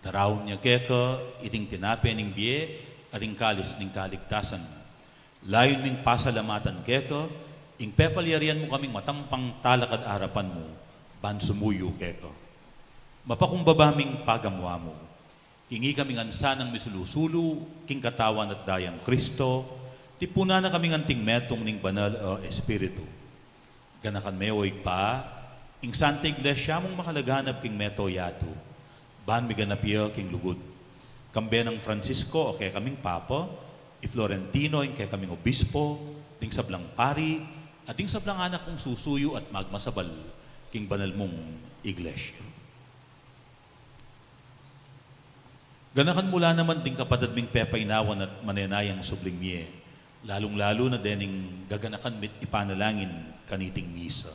Daraun mi keka iting tinape ning bie at ing kalis ning kaligtasan. Layun ming pasalamatan keka ing pepalyarian mu kaming matampang talakad arapan mu ban sumuyu keka. Mapakumbaba ming pagamuan mu. King ikami ngan sanang misulu-sulu king katawan at dayang Kristo, tipunan na kami ngan king metung ning Banal a Espiritu. Ganakan me, o Ibpa, ing Santa Iglesia mung makalaganap king mabilug a yatu, ban miganap ya king lugud. Kambe nang Francisco a kekaming Papa, i Florentino ing kekaming Obispo, ding sablang pari, at ding sablang anak mung susuyu at magmasabal king banal mung Iglesia. Ganakan mu la naman ding kapatad ming pepainawan at manenayang subling mie, lalung-lalu na dening gaganakan mi't ipanalangin kaniting misa.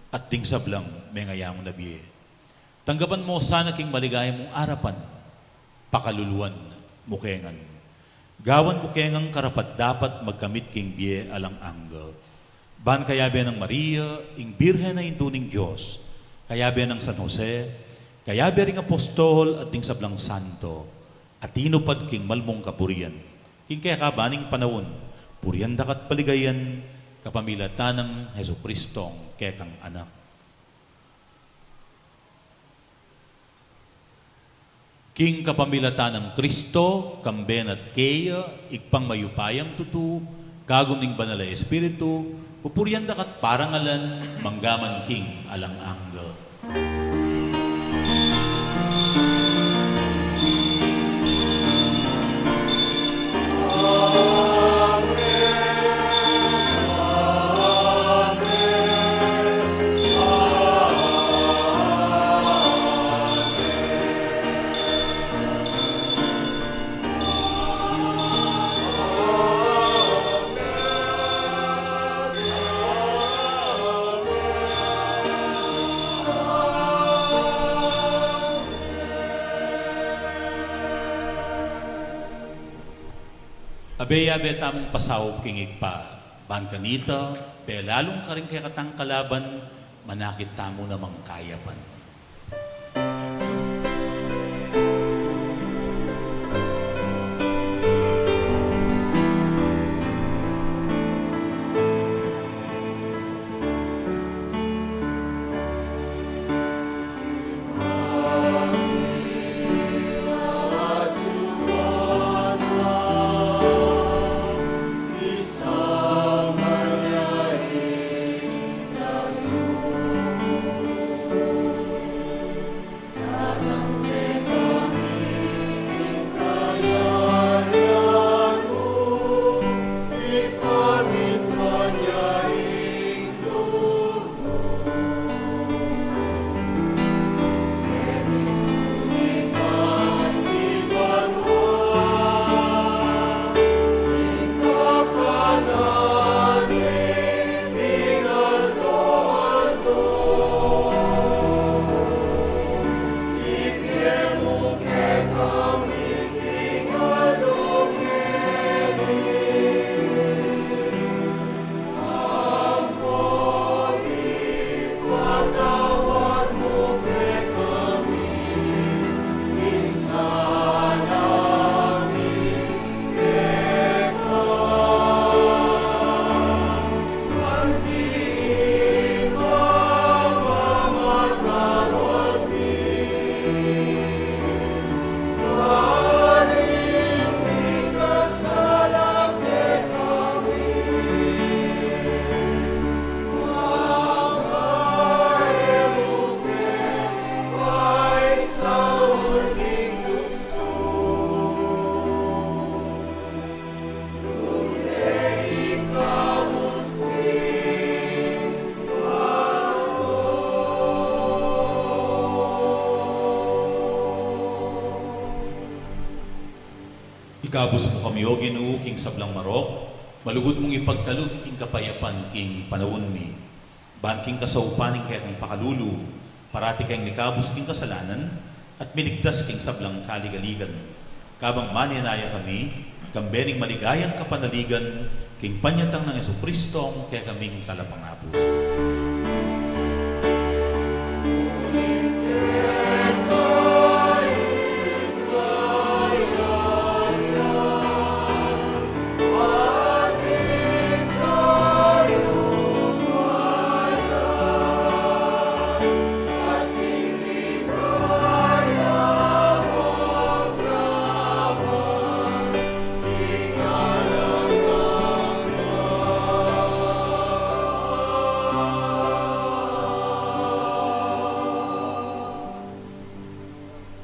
At ding sablang mengayamu na bie. Tanggapan mu sana king maligaya mung arapan, pakaluluan mu ke ngan. Gawan mu ke ngan karapat-dapat magkamit king bie alang angga. Ban kayabe nang Maria, ing Birhen a Indu ning Dios, kayabe nang San Jose, kayabe ring apostol at ding sablang santo, a tinupad king malmung kapurian, king kekaban ning panaun, purian da ka't paligayan, kapamilatan nang Jesucristong kekang Anak. King kapamilatan nang Kristo, kambe na't keya, Ibpang mayupayang tutu, kagum ning Banal a Espiritu, pupurian da ka't parangalan, manggaman king alang angga. Abe yabe tamung pasaup king Ibpa, ban kanita, belalung karing kekatang kalaban, manakit tamu namang kayapan. Ikabus mu kami, O Ginu, king sablang marok, malugud mung ipagkalub ing kapayapan king panaun mi. Ban king kasaupan ning kekang pakalulu, parati keng mikabus king kasalanan, at miligtas king sablang kaligaligan. Kabang manenaya kami, kambe ning maligayang kapanaligan, King panyatang nang Jesucristo, kekaming talapangabus.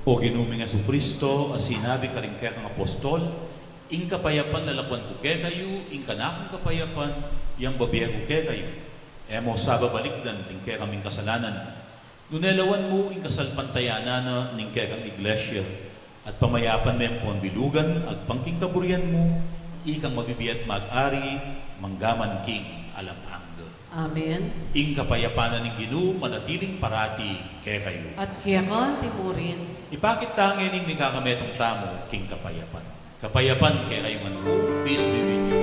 O Ginu ming Jesucristo, a sinabi karing kekang apostol, ing kapayapan lalakuan ku kekayu, ing kanakung kapayapan yang bibie ku kekayu. E mu sa babalikdan ding kekaming kasalanan, nune lawan mu ing kasalpantayanan na ning kekang iglesia, at pamayapan me ampon bilugan agpang king kaburian mu, ikang mabibie at mag-ari, mangga man king alang angga. Amen. Ing kapayapan na ning Ginu manatiling parati kekayu. At keka anti murin. Ipakit ta ngening mikakametung tamu king kapayapan. Kapayapan kekayu ngan pu. Peace be with you.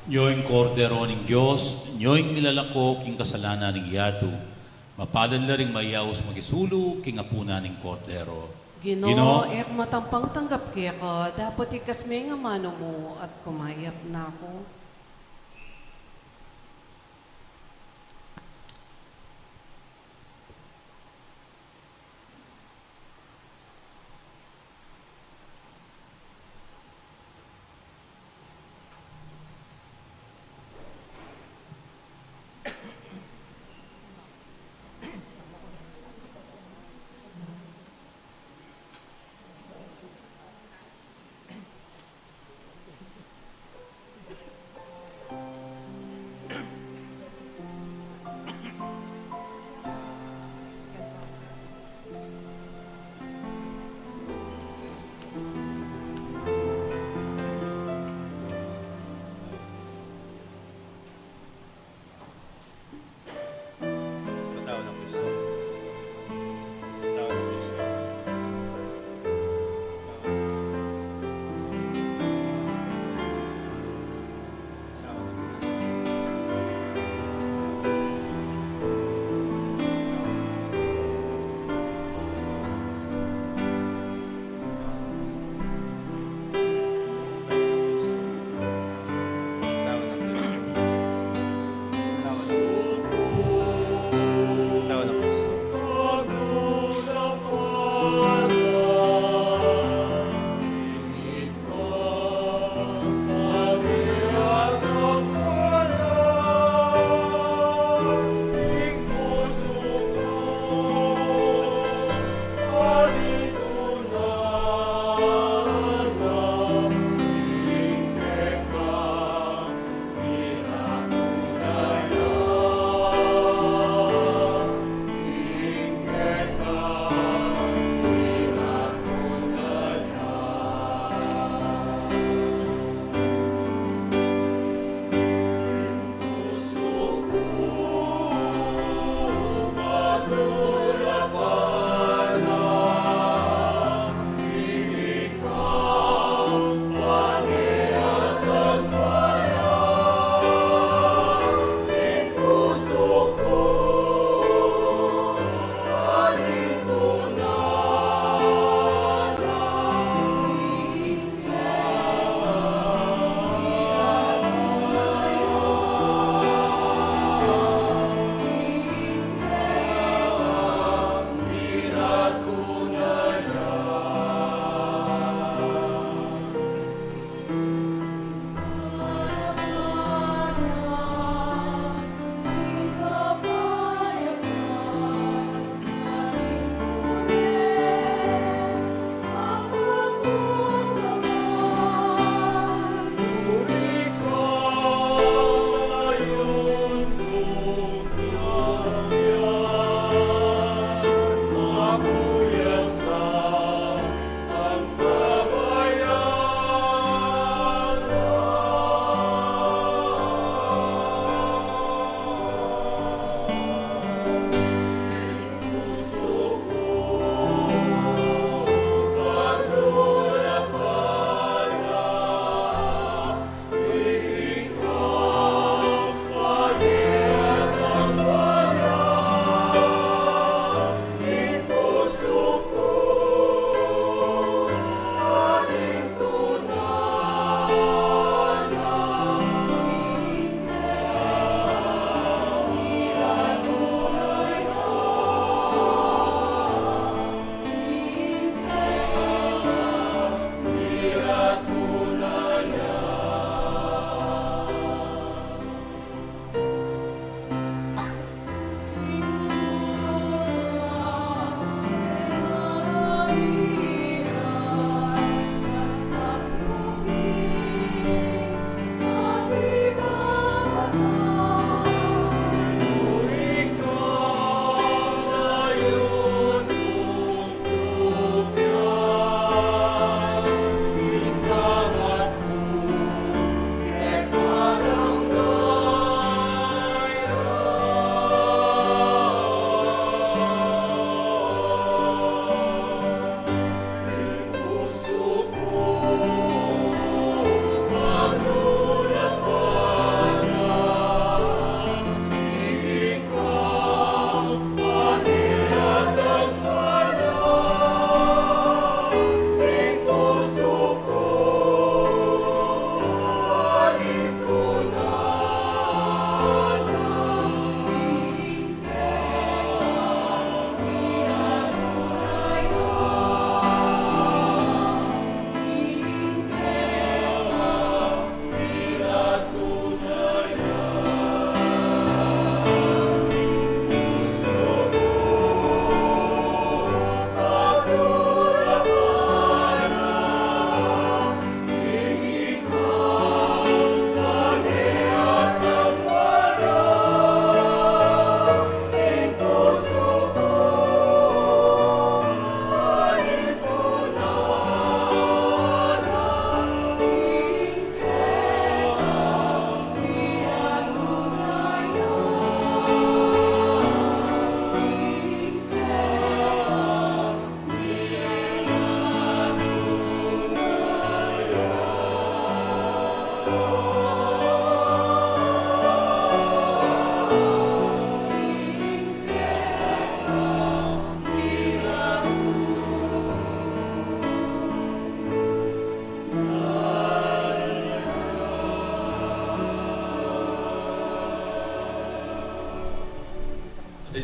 Nyo ing Kordero ning Dios, nyo ing milalako king kasalanan ning yatu. Mapalad la ring mayaus makisulu king apunan ning Kordero. Ginu, Ginu, e ku matampang tanggap keka, dapot ikasme ing amanu mu at kumayap na ku.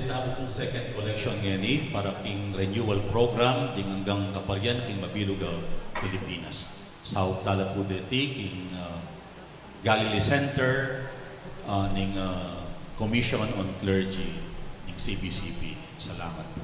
Tamu pung second collection ngeni para king renewal program ding anggang kaparian king mabilug a Pilipinas. Saup tala pu deti king, ah, Galilee Center, ah, ning, ah, Commission on Clergy ning C B C P. Salamat pu.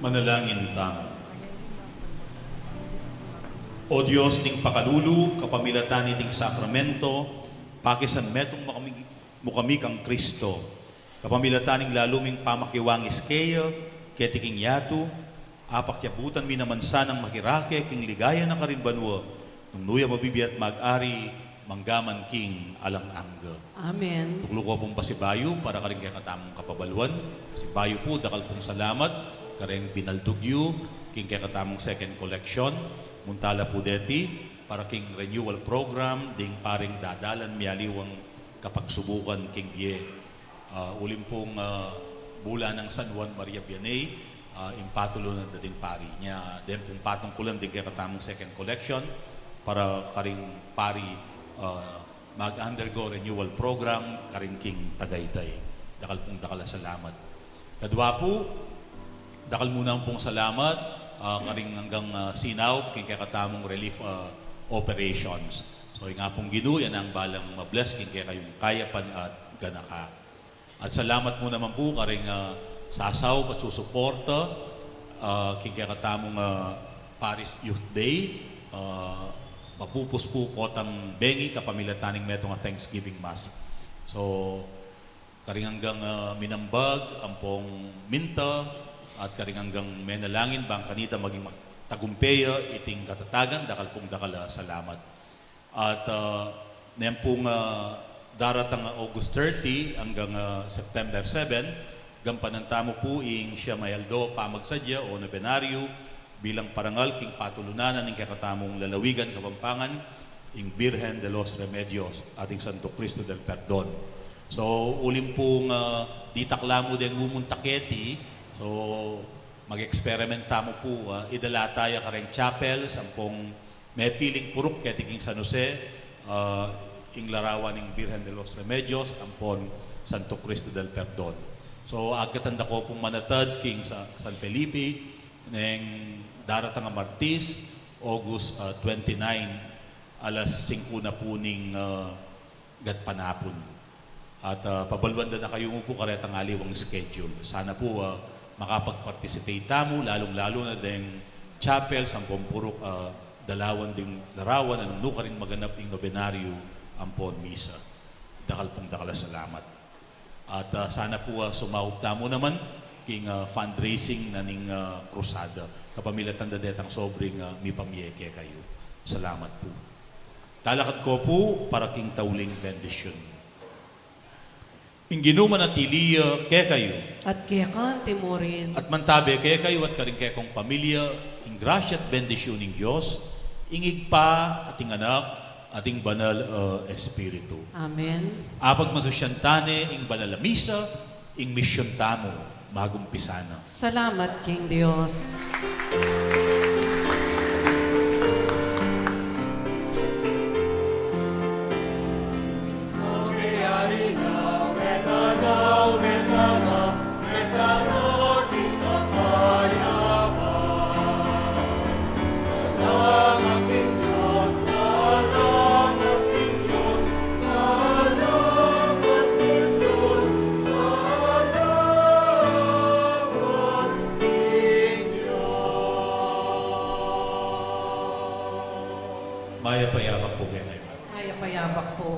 Manalangin tamu. O Dios ning pakalulu, kapamilatan niting sakramento, pakisan metung makami-, mu kami kang Kristo. Kapamilatan ning lalu ming pamakiwangis keya keti king yatu, apakiabutan mi naman sanang makirake king ligaya na karin banua, nung nu ya mabibie at mag-ari, manggaman king alang angga. Amen. Tuklu ku pung pasibayu para karing kekatamung kapabaluan. Pasibayu pu, dakal pung salamat kareng binaldug yu king kekatamung second collection. Munta la pu deti para king renewal program ding paring dadalan mialiwang kapagsubukan king bie. Ah, uling pung, ah, bula nang San Juan Maria Vianney, ah, ing patulunan da ding pari. Nya, den pung patungkulan ding kekatamung second collection para karing pari, ah, mag-undergo renewal program karin king Tagaytay. Dakal pung dakal a salamat. Kadua pu, dakal mu naman pung salamat, ah, karing anggang, ah, sinaup king kekatamung relief, ah, operations. So, ing Apung Ginu, ya nang balang ma-bless king kekayung kayapan at ganaka. At salamat mu naman pu karing, ah, sasaup at susuporta, ah, king kekatamung, ah, Parish Youth Day, ah, mapupus pu kotang bengi kapamilatan ning metung a Thanksgiving Mass. So, karing anggang, ah, minambag ampong minta, at karing anggang menalangin bang kanita maging mag-, tagumpe ya iting katatagan, dakal pung dakal a salamat. At, ah, neng pung, ah, daratang August thirty anggang, ah, September seven, gampanan tamu pu ing siyam a aldo pamagsadya o nobenaryo bilang parangal king patulunan na ning kekatamung lalawigan Kapampangan, ing Birhen de los Remedios at ing Santo Cristo del Perdon. So, uling pung, ah, ditak la mu deng mumunta keti, so, mag-experiment tamu pu, ah, idala ta ya kareng chapel, ampong mepiling puruk keti king San Jose, ah, ing larawan ning Birhen de los Remedios ampon Santo Cristo del Perdon. So, agkatan da ko pung manatad king sa-, San Felipe, neng daratang a Martis, August, ah, twenty-nine, alas singku na pu ning, ah, gatpanapun. At, ah, pabaluan da na kayu mu pu karetang aliwang schedule. Sana pu, ah, makapag-participate tamu, lalung-lalu na deng chapel, ampong puruk, ah, dalawan ding larawan, nung nu karin maganap ing nobenaryo ampon misa. Dakal pung dakal a salamat. At, ah, sana pu, ah, sumaup tamu naman king, ah, fundraising na ning, ah, krusada. Kapamilatan da detang sobring, ah, mipamie kekayu. Salamat pu. Talakad ko pu para king tauling bendisyun. Ing Ginu manatili ya kekayu. At keka naman murin. At mantabe kekayu at karing kekong pamilya, ing grasya at bendisyun ning Dios, ing Ibpa, at ing Anak, at ing Banal a Espiritu. Amen. Apagmasusyan tane ing banal a misa, ing misyun tamu magumpisa na. Salamat king Dios. Mayap a yabak pu kekayu. Mayap a yabak pu.